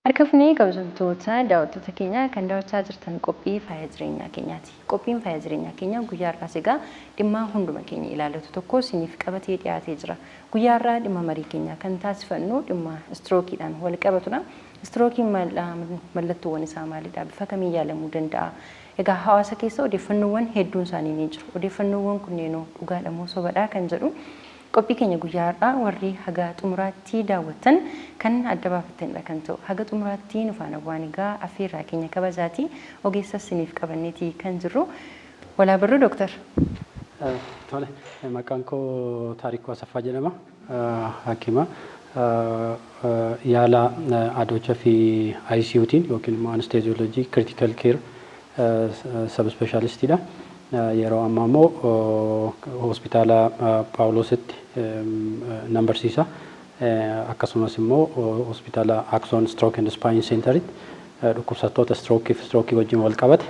Harka fuunee kabajamtoota daawwattoota keenyaa kan daawwachaa jirtan qophii faaya jireenyaa keenyaati. Qophiin faaya jireenyaa keenyaa guyyaa har'aas egaa dhimma hunduma keenya ilaallatu tokko isiniif qabatee dhiyaatee jira. Guyyaa har'aa dhimma marii keenyaa kan taasifannu dhimma istirookiidhaan wal qabatudha. Istirookiin maalidha? Mallattoowwan isaa maalidha? Bifa kamiin yaalamuu danda'a? Egaa hawaasa keessa odeeffannoowwan hedduun isaanii ni jiru. Odeeffannoowwan kunneenoo dhugaadha moo sobadha kan jedhu qophii keenya guyyaa har'aa warri haga xumuraatti daawwattan kan adda baafattanidha kan ta'u. Haga xumuraatti nu faana bu'aan egaa affeerraa keenya kabajaati. Ogeessa isiniif qabanneeti kan jirru. Walaa barruu, dooktar. Tole, maqaan koo Taarikuu Asaffaa jedhama. Hakima yaala adoocha fi ICUtiin yookiin immoo anesthesiology critical care subspecialistiidha. Yeroo ammaa immoo hospitaala Paawuloositti nan barsiisa. Akkasumas immoo hospitaala Axon Stroke and Spine Centeritti dhukkubsattoota strookii fi strookii wajjin wal qabate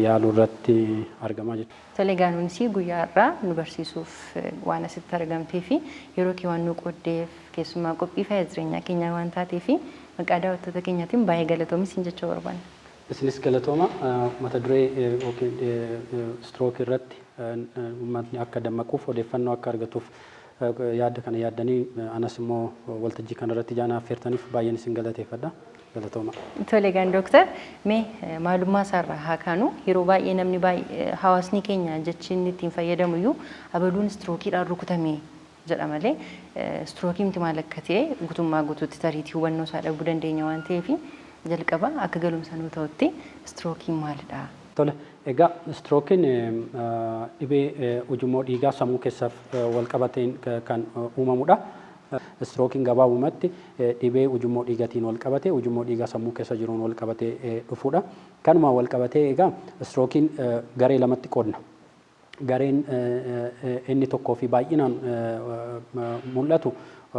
yaaluu irratti argamaa jechuudha. Tole, egaa nuunis guyyaa har'aa nu barsiisuuf waan asitti argamtee fi yeroo kee waan nu qooddeef, keessumaa qophii faaya jireenyaa keenyaa waan taatee fi maqaa daawwattoota keenyaatiin baay'ee galatoomi siin jechuu barbaanna. Isinis galatooma. Mata duree yookiin strookii irratti uummatni akka dammaquuf, odeeffannoo akka argatuuf yaada kana yaaddanii anas immoo waltajjii kana irratti jaana affeertaniif baay'een isin galateeffadha. Galatooma. Tole egaan dooktar, mee maalummaa isaarraa haa kaanu. Yeroo baay'ee namni baay'ee, hawaasni keenya jechi inni ittiin fayyadamu iyyuu abaluun istirookiidhaan rukutame jedha malee istirookiin maal akka ta'e guutummaa guutuutti tariitii hubannoo isaa dhabuu dandeenya waan ta'eef, jalqaba akka galumsa nuu ta'utti istirookiin maalidha? Tole, egaa istirookiin dhibee ujummoo dhiigaa sammuu keessaaf wal qabateen kan uumamudha. Istirookiin gabaabumatti dhibee ujummoo dhiigaatiin wal qabate, ujummoo dhiigaa sammuu keessa jiruun wal qabatee dhufudha. Kanuma wal qabatee egaa istirookiin garee lamatti qoodna. Gareen inni tokkoo fi baay'inaan mul'atu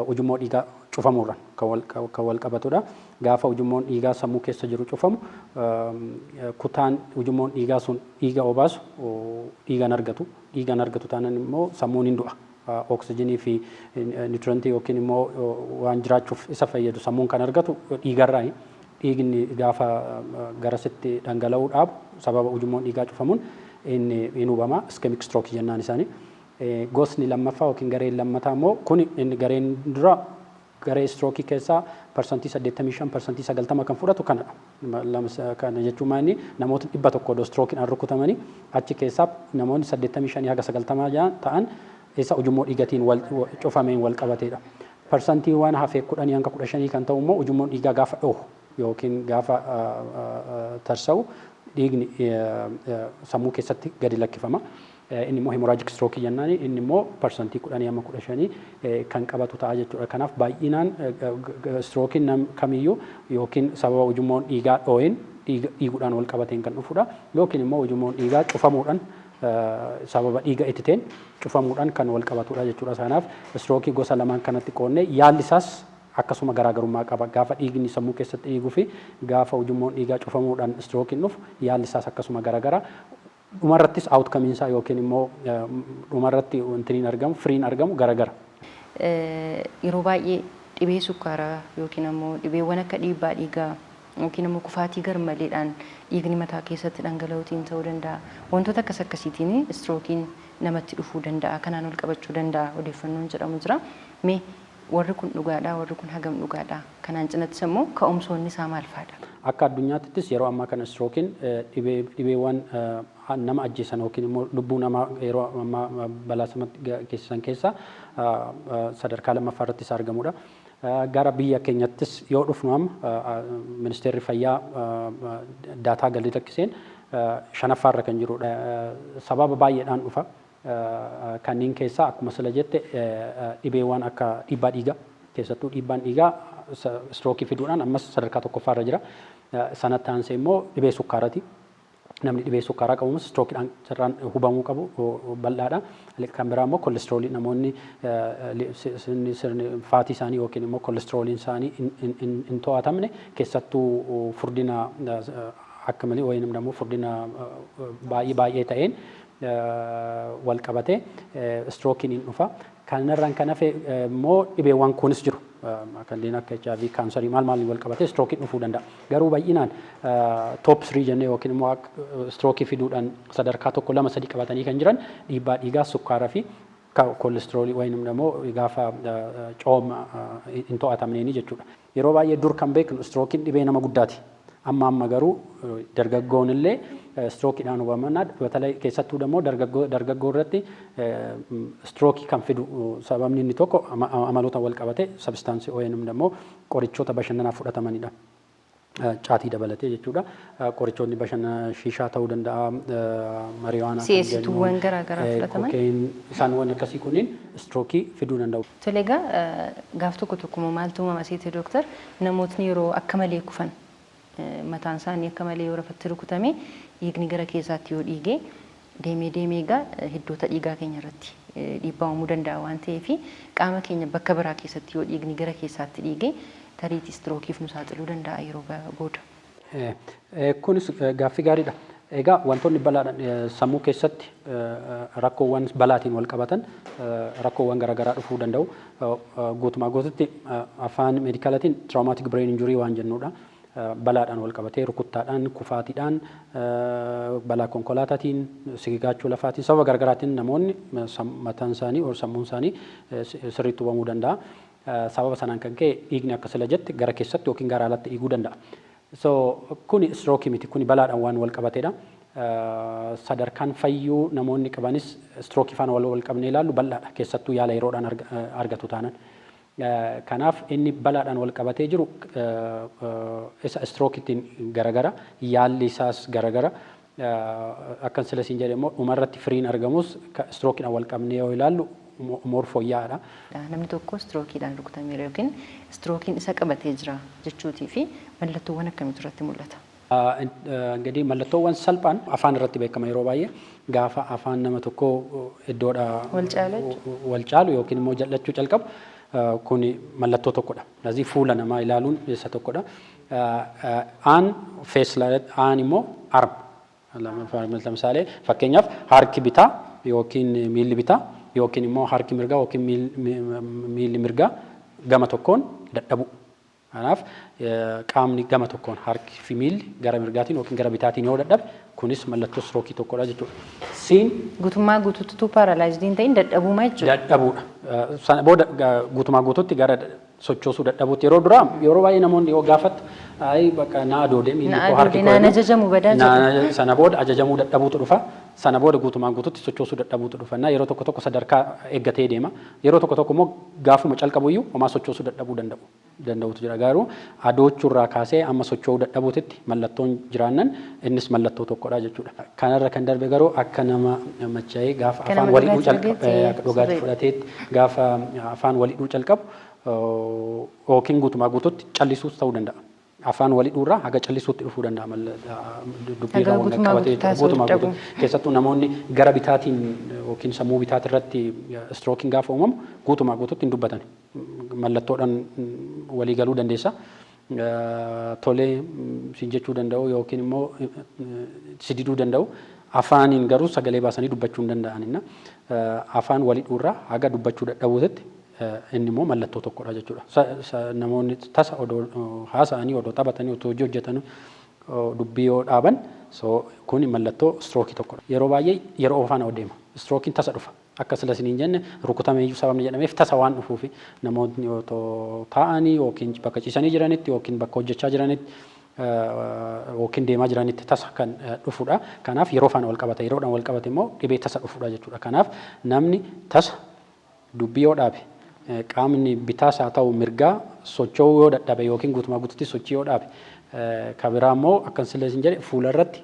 ujummoo dhiigaa cufamuurraan kan wal qabatudha. Gaafa ujummoon dhiigaa sammuu keessa jiru cufamu, kutaan ujummoon dhiigaa sun dhiiga obaasu dhiigan argatu. Dhiigan argatu taanaan immoo sammuun hin du'a. Oksijinii fi nutrientii yookiin immoo waan jiraachuuf isa fayyadu sammuun kan argatu dhiigarraayi. Dhiigni gaafa garasitti dhangala'uu dhaabu sababa ujummoon dhiigaa cufamuun inni hin hubama. Ischemic stroke jennaan isaanii. Gosni lammaffaa yookiin gareen lammataa immoo kun inni gareen dura garee strookii keessaa 85%, 90% kan fudhatu kanadha. Kana jechuun maali? Namoota 100 odoo strookiidhaan rukutamanii achi keessaa namoonni 85 haga 90 ta'an isa ujummoo dhiigatiin wal cufameen wal qabateedha. Parsantiiwwan hafee 10 hanga 15 kan ta'u immoo ujummoon dhiigaa gaafa dhohu yookiin gaafa tarsa'u dhiigni sammuu keessatti gadi lakkifama. Inni immoo hemorrhagic stroke jennaan, inni immoo 10% hamma 15 kan qabatu ta'a jechuudha. Kanaaf baay'inaan strookiin nam kamiyyuu yookiin sababa ujummoon dhiigaa dhoo'een, dhiiguudhaan wal qabateen kan dhufudha, yookiin immoo ujummoon dhiigaa cufamuudhaan, sababa dhiiga ititeen cufamuudhaan kan wal qabatudha jechuudha. Kanaaf strookii gosa lamaan kanatti qoodnee yaalli isaas akkasuma garaagarummaa qaba. Gaafa dhiigni sammuu keessatti dhiiguu fi gaafa ujummoon dhiigaa cufamuudhaan strookiin dhufu yaalli isaas akkasuma garaagara. Dhumarrattis outcome isaa yookiin immoo dhumarratti wanti inni argamu, firiin argamu garagara. Yeroo baay'ee dhibee sukkaaraa yookiin ammoo dhibeewwan akka dhiibbaa dhiigaa yookiin ammoo kufaatii garmaleedhaan dhiigni mataa keessatti dhangala'uutiin ta'uu danda'a. Wantoota akkas akkasiitiin istirookiin namatti dhufuu danda'a. Kanaan ol qabachuu danda'a odeeffannoon jedhamu jira. Mee warri kun dhugaadhaa? Warri kun hagam dhugaadhaa? Kanaan cinattis immoo ka'umsoonni isaa maal fa'aadha? Akka addunyaattis yeroo ammaa kana istirookiin dhibeewwan nama ajjeesan yookiin immoo lubbuu namaa yeroo ammaa balaa samatti geessisan keessaa sadarkaa lammaffaa irratti isa argamudha. Gara biyya keenyattis yoo dhufnu, amma ministeerri fayyaa daataa galii lakkiseen shanaffaa irra kan jirudha. Sababa baay'eedhaan dhufa. Kanneen keessaa akkuma sila jette dhibeewwan akka dhiibbaa dhiigaa, keessattuu dhiibbaan dhiigaa istirookii fiduudhaan ammas sadarkaa tokkoffaa irra jira. Sanatti aansee immoo dhibee sukkaaraati. Namni dhibee sukkaaraa qabumus istirookiidhaan carraan hubamuu qabu bal'aadha. Kan biraa immoo kolestiroolii, namoonni sirni faatii isaanii yookiin immoo kolestirooliin isaanii hin to'atamne, keessattuu furdina akka malee wayii immoo furdina baay'ee baay'ee ta'een wal qabatee strookiin hin dhufa. Kanarraan kan hafe immoo dhibeewwan kunis jiru. Kanneen akka HIV, kaansarii maal maaliin wal qabatee strookiin dhufuu danda'a. Garuu baay'inaan top 3 jennee yookiin immoo strookii fiduudhaan sadarkaa tokko, lama, sadii qabatanii kan jiran dhiibbaa dhiigaa, sukkaaraa fi koolestiroolii wayinum immoo gaafa cooma hin to'atamneeni jechuudha. Yeroo baay'ee dur kan beeknu strookiin dhibee nama guddaati. Amma amma garuu dargaggoon illee strookiidhaan hubamannaa, በተለይ keessattuu immoo dargaggoo irratti strookii kan fidu sababni inni tokko amaloota wal qabate substance wayinum immoo qorichoota bashannanaaf fudhatamanidha. Caatii dabalatee jechuudha. Qorichoonni bashannana shiishaa ta'uu danda'a, mariwaanaa kan Si'eessituuwwan garaa garaa fudhataman. Kookeen, isaanwwan akkasii kunniin strookii fiduu danda'u. Tole, egaa gaaf tokko tokko maaltu uumama seete dooktar? Namootni yeroo akka malee kufan, mataan isaanii akka malee yoo lafatti rukutame, dhiigni gara keessaatti yoo dhiige, deemee deemee egaa hiddoota dhiigaa keenya irratti dhiibbaa uumuu danda'a waan ta'eef, qaama keenya bakka biraa keessatti yoo dhiigni gara keessaatti dhiige, tariitii istirookiif nu saaxiluu danda'a yeroo booda. Kunis gaaffii gaariidha. Egaa wantoonni balaadhaan sammuu keessatti rakkoowwan balaatiin wal qabatan rakkoowwan garaagaraa dhufuu danda'u. Guutumaa guututti afaan meedikaalatiin traumatic brain injury waan jennudha. Balaadhaan wal qabatee, rukuttaadhaan, kufaatiidhaan, balaa konkolaataatiin, sigigaachuu lafaatiin, sababa garaagaraatiin namoonni mataan isaanii sammuun isaanii sirriitti hubamuu danda'a. Sababa sanaan kan ka'e dhiigni akka sila jette gara keessatti yookiin gara alaatti dhiiguu danda'a. So kuni strookii miti, kuni balaadhaan waan wal qabateedha. Sadarkaan fayyuu namoonni qabanis strookii faana wal qabnee ilaallu bal'aadha, keessattuu yaala yeroodhaan argatu taanan. Kanaaf inni balaadhaan wal qabatee jiru isa strookiitiin garagara, yaalli isaas garagara. Akkan sila siin jedhe immoo dhumarratti firiin argamus strookiidhaan wal qabnee yoo ilaallu more fooyya'aadha. Namni tokko strookiidhaan rukutameera yookiin strookiin isa qabatee jira jechuutii fi mallattoowwan akkamiitu irratti mul'ata? እንግዲህ mallattoowwan salphaan afaan irratti beekama. Yeroo baay'ee gaafa afaan nama tokkoo iddoodha wal caalu. Wal caalu yookiin immoo jal'achuu calqabu, kuni mallattoo tokkodha. Lazii fuula namaa ilaaluun isa tokkodha. Aan face, aan immoo arm. ለምሳሌ fakkeenyaaf harki bitaa yookiin miilli bitaa yookiin immoo harki mirgaa yookiin miilli mirgaa gama tokkoon dadhabu. Kanaaf qaamni gama tokkoon, harki fi miilli gara mirgaatiin yookiin gara bitaatiin yoo dadhabe, kunis mallattoo strookii tokkodha jechuudha. Siin Guutummaa guutuutti paralyzed hin ta'in, dadhabuuma jechuudha. Dadhabuudha. Sana booda guutumaa guutuutti gara sochoosuu dadhabuutti. Yeroo duraa yeroo baay'ee namoonni yoo gaafattu, "Ayi, bakka na adoode miilli koo, harki koo." Naan ajajamu badaa jedhu. Sana booda ajajamuu dadhabuutu dhufa. Sana booda guutumaan guutuutti sochoosuu dadhabuutu dhufa. Yeroo tokko tokko sadarkaa eeggatee deema. Yeroo tokko tokko immoo gaafuma calqabuyyuu homaa sochoosuu dadhabuu danda'u. Danda'utu jira. Garuu adoochuurraa kaasee amma socho'uu dadhabuutitti mallattoon jiraannan innis mallattoo tokkodha jechuudha. Kanarra kan darbe garuu akka nama machaa'ee gaafa afaan walidhuu calqabu, dhugaatii fudhateetti gaafa afaan walidhuu calqabu yookiin guutumaa guutuutti callisuus ta'uu danda'a. Afaan walidhuurraa haga callisuutti dhufuu danda'a dubbiirraa waan qabatee guutumaa guutuutti. Keessattuu namoonni gara bitaatiin yookiin sammuu bitaatii irratti strookiin gaafa uumamu guutumaa guutuutti hin dubbatan. Mallattoodhaan walii galuu dandeessa. Tolee siin jechuu danda'u yookiin immoo si diduu danda'u. Afaaniin garuu sagalee baasanii dubbachuu hin danda'anina. Afaan walidhuurraa haga dubbachuu dadhabuutitti inni immoo mallattoo tokkodha jechuudha. Namoonni tasa odoo haasa'anii, odoo taphatanii, otoo hojii hojjetanii dubbii yoo dhaaban, so kun mallattoo strookii tokkodha. Yeroo baay'ee yeroo faana deema. Strookiin tasa dhufa. Akka sila isiniin jenne rukutameeyyuu sababni jedhameef tasa waan dhufuufi, namoonni otoo taa'anii yookiin bakka ciisanii jiranitti yookiin bakka hojjechaa jiranitti yookiin deemaa jiranitti tasa kan dhufudha. Kanaaf yeroo faana wal qabata. Yeroodhaan wal qabate immoo dhibee tasa dhufudha jechuudha. Kanaaf namni tasa dubbii yoo dhaabe, qaamni bitaas haa ta'u mirgaa socho'uu yoo dadhabe yookiin guutumaa guututti sochii yoo dhaabe, ka biraa immoo akkan sila isin jedhe fuula irratti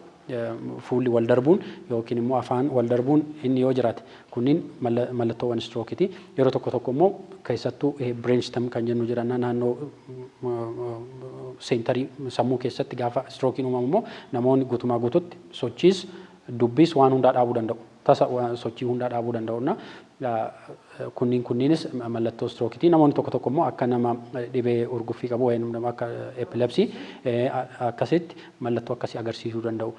fuulli wal darbuun yookiin immoo afaan wal darbuun inni yoo jiraate, kunniin mallattoowwan strookiiti. Yeroo tokko tokko immoo keessattuu brainstem kan jennu jiran, naannoo center sammuu keessatti gaafa strookiin uumamu immoo namoonni guutumaa guututti sochiis dubbiis waan hundaa dhaabuu danda'u. Tasa sochii hundaa dhaabuu danda'u. Kunniinis mallattoo strookiiti. Namoonni tokko tokko immoo akka nama dhibee urguffii qabu, akka epilepsy akkasitti mallattoo akkasii agarsiisuu danda'u.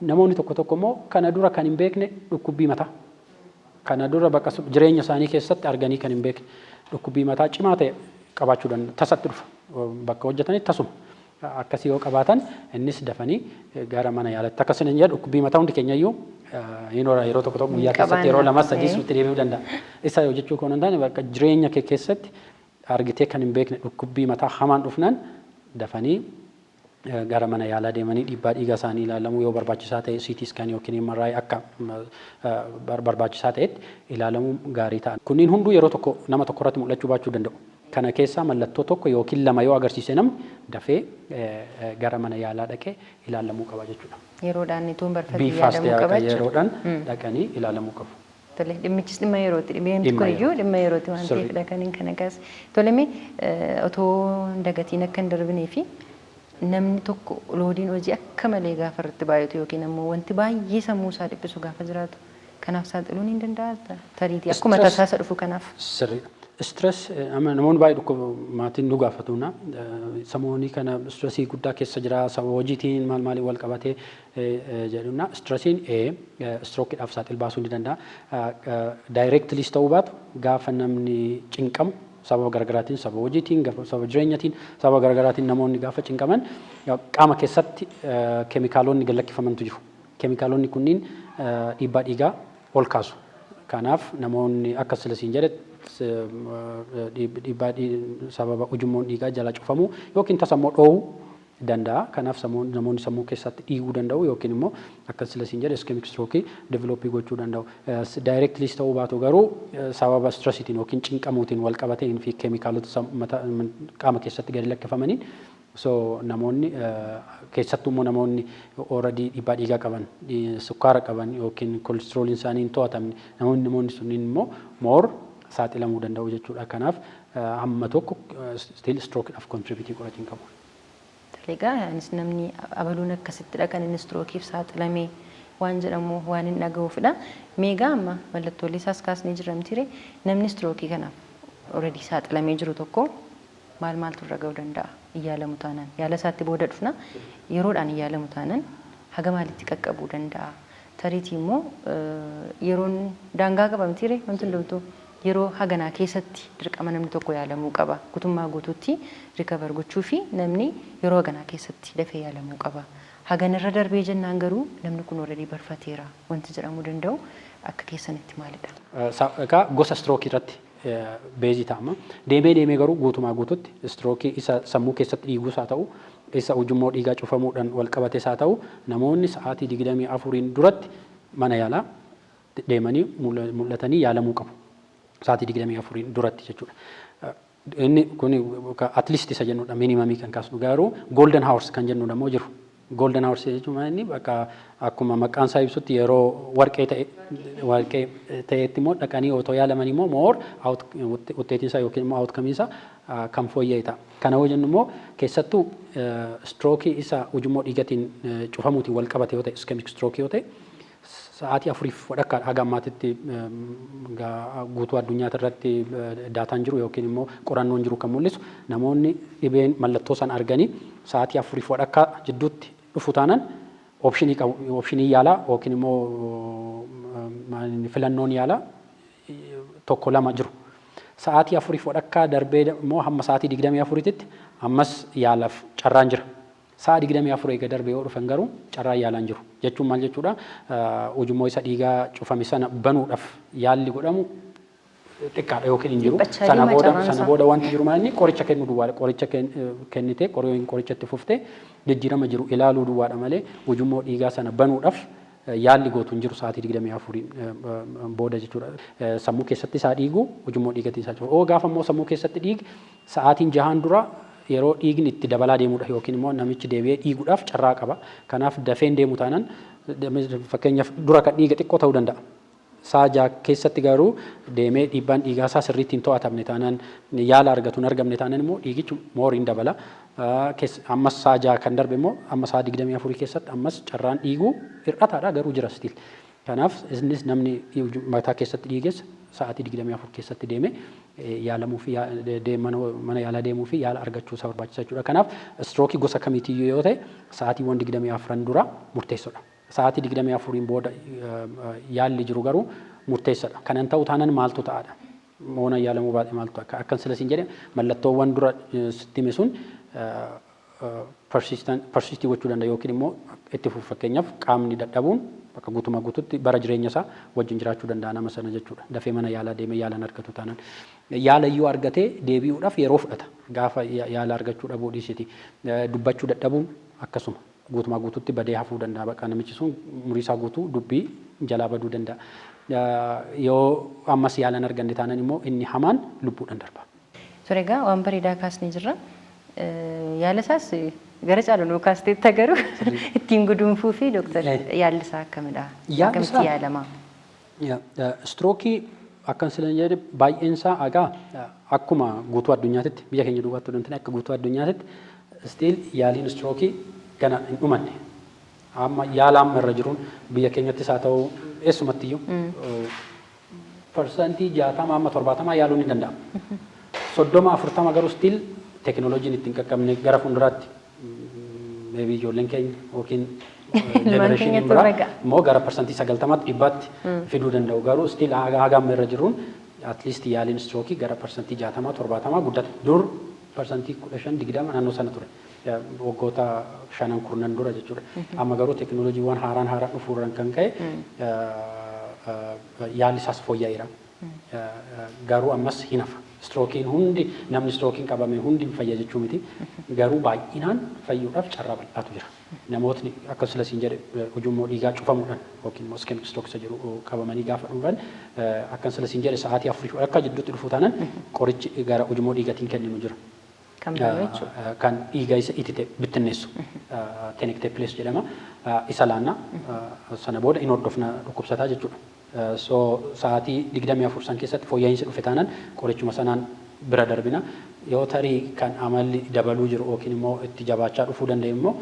Namoonni tokko tokko immoo kana dura kan hin beekne dhukkubbii mataa. Kana dura bakka jireenya isaanii keessatti arganii kan hin beekne dhukkubbii mataa cimaa ta'e qabaachuu danda'a. Tasatti dhufa. Bakka hojjetanitti tasuma. Akkasii yoo qabaatan, innis dafanii gara mana yaalatti. Akkasuma hin jedhu, dhukkubbii mataa hundi keenya iyyuu yeroo tokko tokko guyyaa keessatti yeroo lama sadii nutti deebi'uu danda'a. Isa jechuu kan hin taane, bakka jireenya kee keessatti argitee kan hin beekne dhukkubbii mataa hamaan dhufnaan, dafanii gara mana yaalaa deemanii dhiibbaa dhiigaa isaanii ilaalamuu, yoo barbaachisaa ta'e CT scan yookiin MRI akka barbaachisaa ta'etti ilaalamuu gaarii ta'a. Kunniin hunduu yeroo tokko nama tokko irratti mul'achuu baachuu danda'u. Kana keessaa mallattoo tokko yookiin lama yoo agarsiise, namni dafee gara mana yaalaa dhaqee ilaalamuu qaba jechuudha. Yeroodhaan itoo hin barfatiin yaalamuu qaba jechuudha. Yeroodhaan dhaqanii ilaalamuu qabu. Tole, dhimmichis dhimma yerooti. Dhibeen kun iyyuu dhimma yerooti waan ta'eefidha kan hin kana kaase. Tole, mee otoo dagatiin akka hin darbinee fi namni tokko loadiin hojii akka malee gaafa irratti baay'atu yookiin ammoo wanti baay'ee sammuu isaa dhiphisu gaafa jiraatu, kanaaf saaxiluun hin danda'a tariitii akkuma tasaasa dhufu kanaaf? Sirriidha. Stress namoonni baay'ee dhukkuba maatiin nu gaafatu na samoonii kana stressii guddaa keessa jira, sababa hojiitiin maal maaliin wal qabatee jedhuna. Stressiin strokeiidhaaf saaxil baasuu ni danda'a. Directlys ta'uu baatu, gaafa namni cinqamu sababa garaagaraatiin, sababa hojiitiin, sababa jireenyatiin, sababa garaagaraatiin namoonni gaafa cinqaman qaama keessatti keemikaalonni gad lakkifamantu jiru. Keemikaalonni kunniin dhiibbaa dhiigaa ol kaasu. Kanaaf namoonni akka silasiin jedhe dhiibbaa sababa ujummoon dhiigaa jala cufamuu yookiin tasa immoo dhoowuu danda'a. Kanaaf namoonni sammuu keessatti dhiiguu danda'u yookiin immoo akka silasiin jedhe ischemic stroke develop gochuu danda'u. Directlys ta'uu baatu garuu sababa stressiitiin yookiin cinqamuutiin wal qabatee fi keemikaalota qaama keessatti gadi lakkifamaniin, so namoonni, keessattuu immoo namoonni already dhiibbaa dhiigaa qaban, sukkaara qaban yookiin kolestirooliin isaanii hin to'atamne, namoonni sunniin immoo more saaxilamuu danda'u jechuudha. Kanaaf hamma tokko still strokeedhaaf contribute godhatiin qabu. Egaa anis namni abaluun akkasittidha kan inni strokeiif saaxilamee waan jedhamu waan hin dhaga'uufidha. Meegaa amma mallattoolee isaas kaasnee jirra mitiire? Namni strokeii kanaaf already saaxilamee jiru tokko maal maaltu irra ga'uu danda'a? Yaalamu taanaan, yaala isaatti booda dhufna, yeroodhaan yaalamu taanaan haga maalitti qaqqabuu danda'a? Tariitii immoo yeroon daangaa qaba mitiire? Wanti hundumtuu yeroo haganaa keessatti dirqama namni tokko yaalamuu qaba. Guutummaa guutuutti recover gochuu fi namni yeroo haganaa keessatti dafee yaalamuu qaba. Haganirra darbee jennaan garuu namni kun already barfateera wanti jedhamuu danda'u akka keessanitti maalidha? Egaa gosa strokeii irratti base ta'ama. Deemee deemee garuu guutumaa guututti strokeii isa sammuu keessatti dhiiguus haa ta'u, isa ujummoo dhiigaa cufamuudhaan wal qabates haa ta'u, namoonni sa'aatii 24n duratti mana yaalaa deemanii mul'atanii yaalamuu qabu. Sa'aatii 24n duratti jechuudha. Inni kun at least isa jennudha, minimumii kan kaasnu. Garuu golden hours kan jennudha immoo jiru. Golden hours jechuun inni bakka akkuma maqaan isaa ibsutti yeroo warqee ta'e, warqee ta'etti immoo dhaqanii otoo yaalaman immoo more utteetiin isaa yookiin immoo outcome isaa kan fooyya'e ta'a. Kana yoo jennu immoo keessattuu strokeii isa ujummoo dhiigatiin cufamuutiin wal qabate yoo ta'e, ischemic strokeii yoo ta'e, sa'aatii 4f walakkaa haga ammaatitti guutuu addunyaa irratti dataan jiru yookiin immoo qorannoon jiru kan mul'isu, namoonni dhibeen mallattoo san arganii sa'aatii 4f walakkaa jidduutti dhufu taanaan optionii qabu, optionii yaalaa yookiin immoo filannoon yaalaa tokko lama jiru. Sa'aatii 4f walakkaa darbee immoo hamma sa'aatii 24tti ammas yaalaaf carraan jira. Sa'a 24 eega darbee yoo dhufan garuu carraan yaalaan jiru. Jechuun maal jechuudha? Ujummoo isa dhiigaa cufame sana banuudhaaf yaalli godhamu xiqqaadha yookiin hin jiru. Sana booda wanti jiru maal? Inni qoricha kennuu duwwaadha. Qoricha kennitee, qoricha itti fuftee jijjiirama jiru ilaaluu duwwaadha malee ujummoo dhiigaa sana banuudhaaf yaalli gootu hin jiru sa'aatii 24 booda jechuudha. Sammuu keessatti isaa dhiigu, ujummoo dhiigatiin isaa cufa. Oo gaafa immoo sammuu keessatti dhiig, sa'aatiin jahaan dura yeroo dhiigni itti dabalaa deemudha yookiin immoo namichi deebi'ee dhiiguudhaaf carraa qaba. Kanaaf dafeen deemu taanaan, fakkeenyaaf dura kan dhiiga xiqqoo ta'uu danda'a. Sa'a 6 keessatti garuu deemee dhiibbaan dhiigaa isaa sirriitti hin to'atamne taanaan, yaala argatu hin argamne taanaan immoo dhiigichi more hin dabala. Ammas sa'a 6 kan darbe immoo amma sa'a 24 keessatti ammas carraan dhiiguu hir'ataadha, garuu jira still. Kanaaf innis namni mataa keessatti dhiiges sa'aatii 24 keessatti deeme yaalamuu fi mana yaalaa deemuu fi yaala argachuu isa barbaachisa jechuudha. Kanaaf strookii gosa kamiitiyyuu yoo ta'e, sa'aatiiwwan 24 dura murteessoodha. Sa'aatii 24 booda yaalli jiru garuu murteessadha. Kanan ta'u taanaan maaltu ta'aadha? Moona yaalamuu baay'ee maaltu akka akkan sila siin jedhe, mallattoowwan dura sitti hime sun persistii gochuu danda'a yookiin immoo itti fufu. Fakkeenyaaf, qaamni dadhabuun bakka guutumaa guututti bara jireenya isaa wajjin jiraachuu danda'a nama sana jechuudha. Dafee mana yaalaa deemee yaalan argatu taanaan. Yaala iyyuu argatee deebi'uudhaaf yeroo fudhata. Gaafa yaala argachuu dhabuu dhiisiti. Dubbachuu dadhabuun akkasuma guutumaa guututti badee hafuu danda'a. Bakka namichi sun umurii isaa guutuu dubbii jalaa baduu danda'a. Yoo ammas yaalan arganne taanaan immoo inni hamaan lubbuudhaan darba. Ture, egaa waan bareedaa kaasnee jirra. Yaala isaas gara caalu nuu kaasteetta, garuu ittiin guduunfuu fi dooktar, yaalli isaa akkamidha? Akkamitti yaalama? Strookii akkan sila jedhe, baay'een isaa egaa akkuma guutuu addunyaatitti, biyya keenya duwwaatti odoo hin taane akka guutuu addunyaatitti, still yaaliin strookii gana hin dhumanne. Amma yaala amma irra jiruun biyya keenyattis haa ta'u eessumattiyyuu 60% amma 70% yaaluun ni danda'ama. 30 40 garuu still teekinooloojiin ittiin qaqqabne. Gara fuulduraatti maybe ijoolleen keenya yookiin generationiin biraa immoo gara 90%tti, 100tti fiduu danda'u, garuu still haga amma irra jiruun at least yaaliin strookii gara 60% 70% guddate. Dur 15% 20 naannoo sana ture, waggoota shanan kurnan dura jechuudha. Amma garuu teekinooloojiiwwan haaraan haaraan dhufuurraan kan ka'e yaalli isaas fooyya'eera. Garuu ammas hin hafa. Strookiin hundi, namni strookiin qabame hundi hin fayya jechuu miti. Garuu baay'inaan fayyuudhaaf carraa bal'aatu jira. Namootni akka sila siin jedhe ujummoo dhiigaa cufamuudhaan yookiin immoo ischemic stroke isa jedhu qabamanii gaafa dhufan, akkan sila siin jedhe sa'aatii 4 akka jidduutti dhufuu taanaan qorichi gara ujummoo dhiigaatiin kenninu jira. Kan biroo jechuudha. Kan dhiiga isa itite bittinneessu tenecteplase jedhama. Isa laanna, sana booda in hordofna dhukkubsataa jechuudha. So sa'aatii 24 san keessatti fooyya'insi dhufe taanaan qorichuma sanaan bira darbina. Yoo tarii kan amalli dabaluu jiru yookiin immoo itti jabaachaa dhufuu danda'e immoo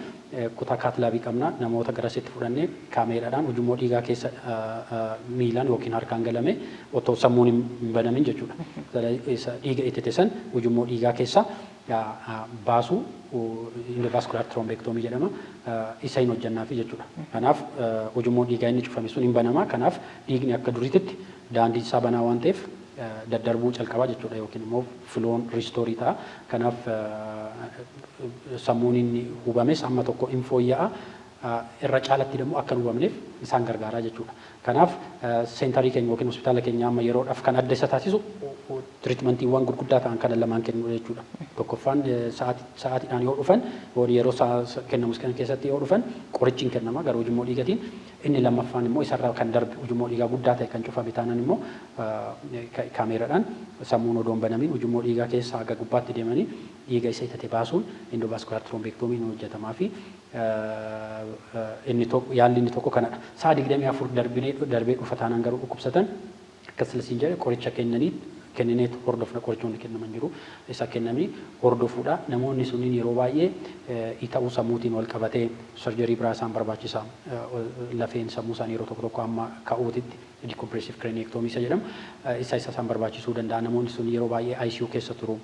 kutaa cath labii qabna. Namoota garasitti fudhannee kaameeraadhaan ujummoo dhiigaa keessa miilaan yookiin harkaan galame otoo sammuun hin banamin jechuudha. Dhiiga itite san ujummoo dhiigaa keessa baasuu, endovascular thrombectomy jedhama. Isa hin hojjannaafi jechuudha. Kanaaf ujummoo dhiigaa inni cufame sun hin banama. Kanaaf dhiigni akka duriititti daandii isaa banaa waan ta'eef daddarbuu calqabaa jechuudha yookiin immoo flown restore ta'a. Kanaaf sammuun inni hubames amma tokko hin fooyya'a. Irra caalatti immoo akka hin hubamneef isaan gargaaraa jechuudha. Kanaaf centerii keenya yookiin hospitaala keenya amma yeroodhaaf kan adda isa taasisu treatmentiiwwan gurguddaa ta'an kana lamaan kennu jechuudha. Tokkoffaan, sa'aatiidhaan yoo dhufan, yeroo kennamus kana keessatti yoo dhufan qorichi hin kennama gara ujummoo dhiigatiin. Inni lammaffaan immoo isarraa kan darbe ujummoo dhiigaa guddaa ta'e kan cufame taanaan immoo kaameeraadhaan sammuun odoo hin banamin ujummoo dhiigaa keessa haga gubbaatti deemanii dhiiga isa itate baasuun endovascular thrombectomyn hojjetamaa fi inni tokko, yaalli inni tokko kanadha. Sa'a 24 darbinee darbee dhufa taanaan garuu dhukkubsatan, akka silasiin jedhe, qoricha kennanii kennineetu hordofna. Qorichoonni kennaman jiru, isa kennanii hordofuudha. Namoonni sunniin yeroo baay'ee ita'uu sammuutiin wal qabatee surgery biraa isaan barbaachisa. Lafeen sammuu isaanii yeroo tokko tokko amma ka'uutitti decompressive craniectomy isa jedhamu isa isaan barbaachisuu danda'a. Namoonni sun yeroo baay'ee ICU keessa turu,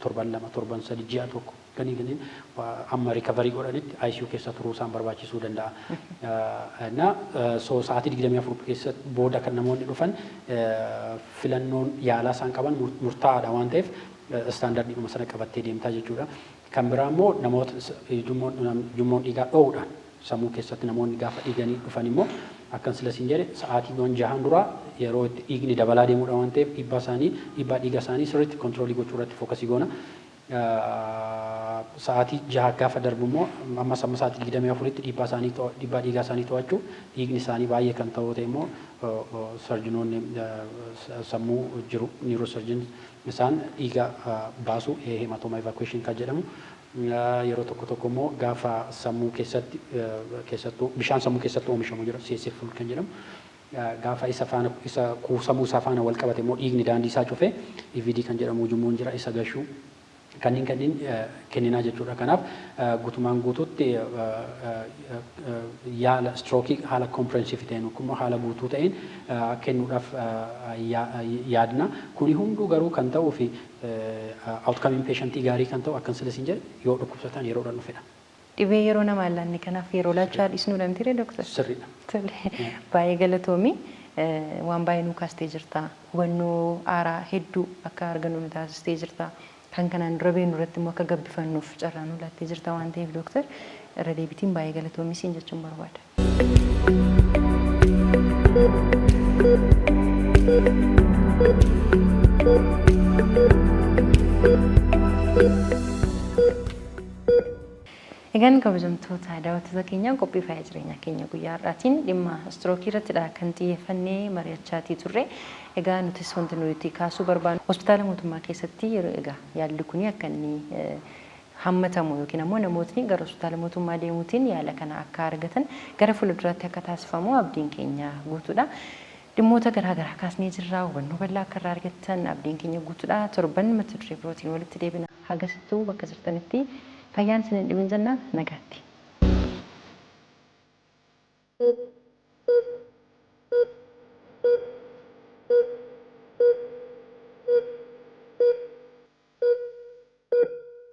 torban 2, torban 3, ji'a tokko ganii ganii amma recovery godhanitti ICU keessa turuu isaan barbaachisuu danda'a. Na so sa'aatii 24 keessa booda kan namoonni dhufan filannoon yaalaa isaan qaban murtaa'aadha waan ta'eef standardiidhuma sana qabattee deemtaa jechuudha. Kan biraa immoo namoota ujummoon dhiigaa dho'uudhaan sammuu keessatti namoonni gaafa dhiiganii dhufan immoo, akkan sila siin jedhe, sa'aatiiwwan 6n duraa yeroo itti dhiigni dabalaa deemuudha waan ta'eef dhiibbaa isaanii, dhiibbaa dhiiga isaanii sirriitti control gochuu irratti focus goona. Sa'aatii 6 gaafa darbu immoo ammas amma sa'aatii 24tti dhiibbaa isaanii, dhiibbaa dhiigaa isaanii to'achuu, dhiigni isaanii baay'ee kan ta'u ta'e immoo surgeonoonni sammuu jiru, neurosurgeon, isaan dhiiga baasu, hematoma evacuation kan jedhamu. Yeroo tokko tokko immoo gaafa sammuu keessatti, keessattuu bishaan sammuu keessatti oomishamu jira, CSF kan jedhamu, gaafa isa faana, isa kuusamuu isaa faana wal qabate immoo dhiigni daandii isaa cufee EVD kan jedhamu ujummoon jira, isa gashuu. Kanneen kanneen kenninaa jechuudha. Kanaaf guutumaan guutuutti yaala strookii haala comprehensive ta'een yookiin immoo haala guutuu ta'een kennuudhaaf yaadna. Kuni hunduu garuu kan ta'uu fi outcome patientii gaarii kan ta'u, akkan sila siin jedhe, yoo dhukkubsataan yeroodhaan dhufedha. Dhibee yeroo namaa hin laanne kanaaf yeroo laachaa dhiisnuu dha dooktar? Sirriidha. Tole, baay'ee galatoomi. Waan baay'ee nuu kaastee jirta. Hubannoo haaraa hedduu akka argannu nu taasistee jirta. Kan kanaan dura beeknu irratti immoo akka gabbifannuuf carraa nu laattee jirta waan ta'eef, dooktar, irra deebitiin baay'ee galatoomi siin jechuun barbaada. Egaan kabajamtoota daawwattoota keenya, qophii fayyaa jireenyaa keenya guyyaa har'aatiin dhimma istirookii irrattidha kan xiyyeeffannee mari'achaatii turre. Egaa nutis wanti nuti kaasuu barbaannu, hospitaala mootummaa keessatti yeroo egaa yaalli kun akka inni hammatamu yookiin ammoo namootni gara hospitaala mootummaa deemuutiin yaala kana akka argatan gara fuulduraatti akka taasifamu abdiin keenya guutuudha. Dhimmoota garaa garaa kaasnee jirra. Hubannoo bal'aa akka irraa argattan abdiin keenya guutuudha. Torban mata duree birootiin walitti deebina. Hagasittuu bakka jirtanitti fayyaan isin hin dhibin jenna, nagaatti.